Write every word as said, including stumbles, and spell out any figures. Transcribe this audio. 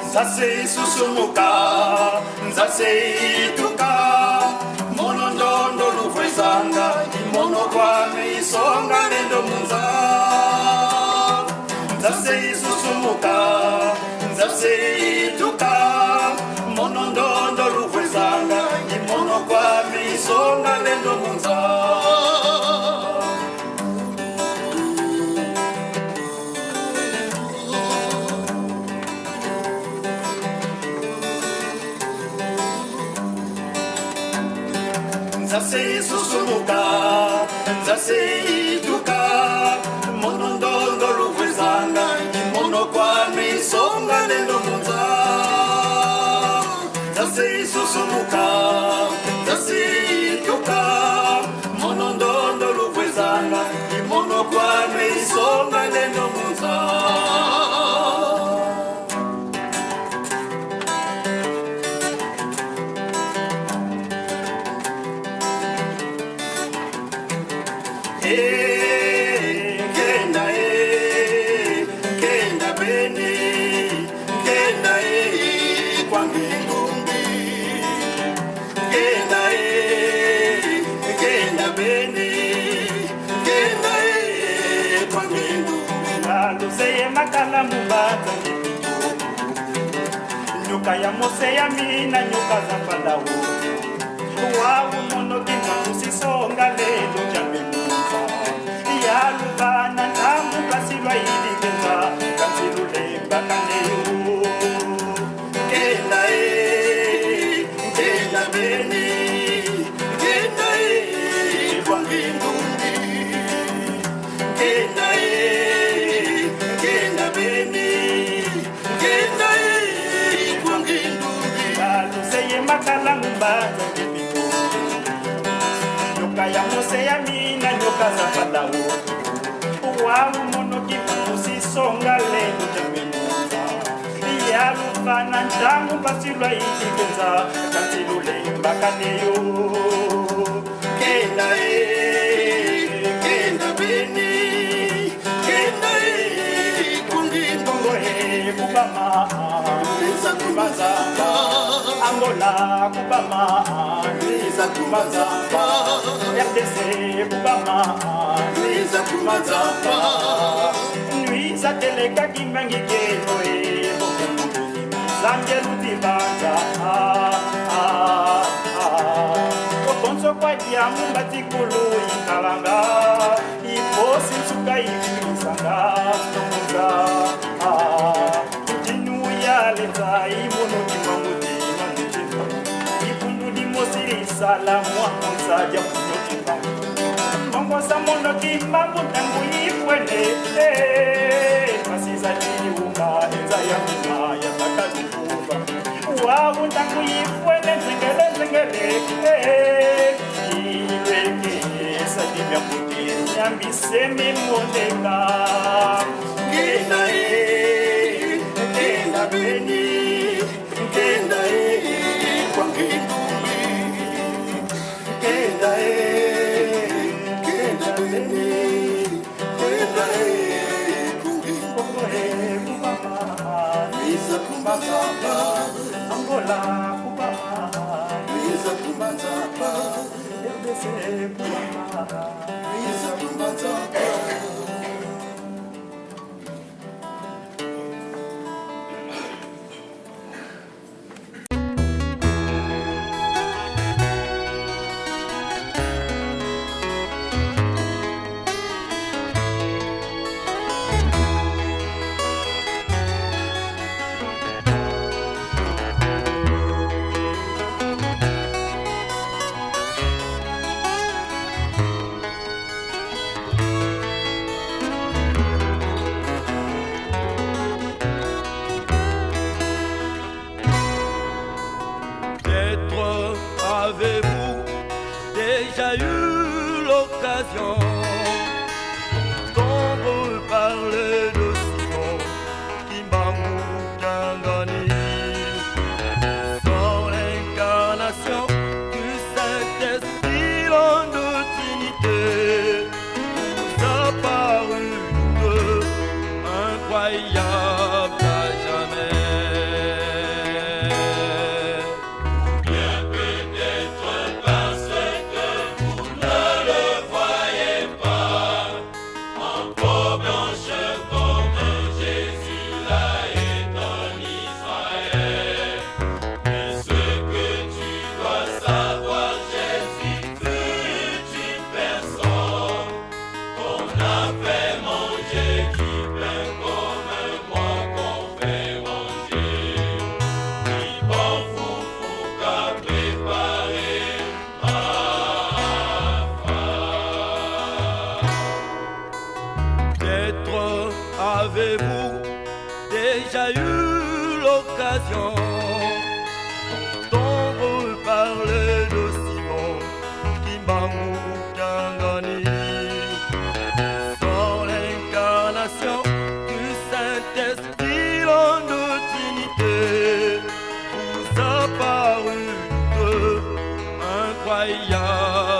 Nza se isusumuka, nza se ituka, mono ndondo luvwezanga, i mono kwame isonga lendo mu nza. Nza se isusumuka, nza se ituka, mono ndondo luvwezanga, i mono kwame isonga lendo mu nza. Nza se isusumuka, nza se ituka, mono ndondo luvwezanga, i mono kwame isonga lendo mu nza. Nza se isusumuka, nza se ituka, mono ndondo luvwezanga, i mono kwame isonga lendo mu nza. Eh, nkenda, eh, nkenda beni, nkenda, eh, kwa Ngindu Mbi. Nkenda, eh, nkenda beni, nkenda, eh, kwa Ngindu Mbi. Luzeye makala mu mbanza ngi pitu. Nyoka ya mose ya mina, nyoka za Falao. Wau mono kimbangu si songa lelo diambe mu nza. Ya luvana ntangu mpasi lwayidika e nza, kansi lulembakane yo. Nkenda, eh, nkenda beni, nkenda, eh, kwa Ngindu Mbi. Nkenda, eh, nkenda beni, nkenda, eh, kwa Ngindu Mbi. Luzeye makala mu mbanza ngi pitu. Nyoka ya mose ya mina, nyoka za Falao. Wau mono kimbangu si songa lelo diambe mu nza. Ya luvana ntangu mpasi lwayidika e nza, kansi lulembakane yo. Nkenda, eh, nkenda beni, nkenda, eh, kwa Ngindu Mbi. Kongo e kubama, Luiza Kumba Nzapa. Angola kubama, Luiza Kumba Nzapa. R D C kubama, Luiza Kumba Nzapa. Luiza teleka kimbangi kieno e, Zambia luti banza, ah, ah, ah. Ko konso kwa diambu mbati kulu ikalanga, i posi nsuka iwisanga, nsuka. Ah, ntinu ya leta i mono kimbangu tima ntinu. Dibundu dimosi disala mwa konsa dia mono kimbangu. Mbongo za mono kimbangu ntangu ifwene, eh, mpasi za diwunga, e nza ya mina ya tata lukuba. Wau ntangu ifwene, nzengele, nzengele, eh, ilweke sa kimia kuti, nyambi semi moneka. Nkenda, eh, nkenda beni, nkenda, eh, kwa Ngindu Mbi. Nkenda, eh, nkenda beni, nkenda, eh, kwa Ngindu Mbi. Luiza Kumba Nzapa. Angola kubama. Luiza Kumba Nzapa. R D C kubama. Luiza Kumba Nzapa. Peut-être avez-vous déjà eu l'occasion d'entendre parler de Simon Kimbangu Kiangani. Sans l'incarnation du Saint-Esprit, l'onde Trinité vous a paru douteux, incroyable à jamais. déjà eu l'occasion d'entendre parler de Simon Kimbangu Kiangani. Sans l'incarnation du Saint-Esprit, l'onde Trinité vous a paru douteux, incroyable.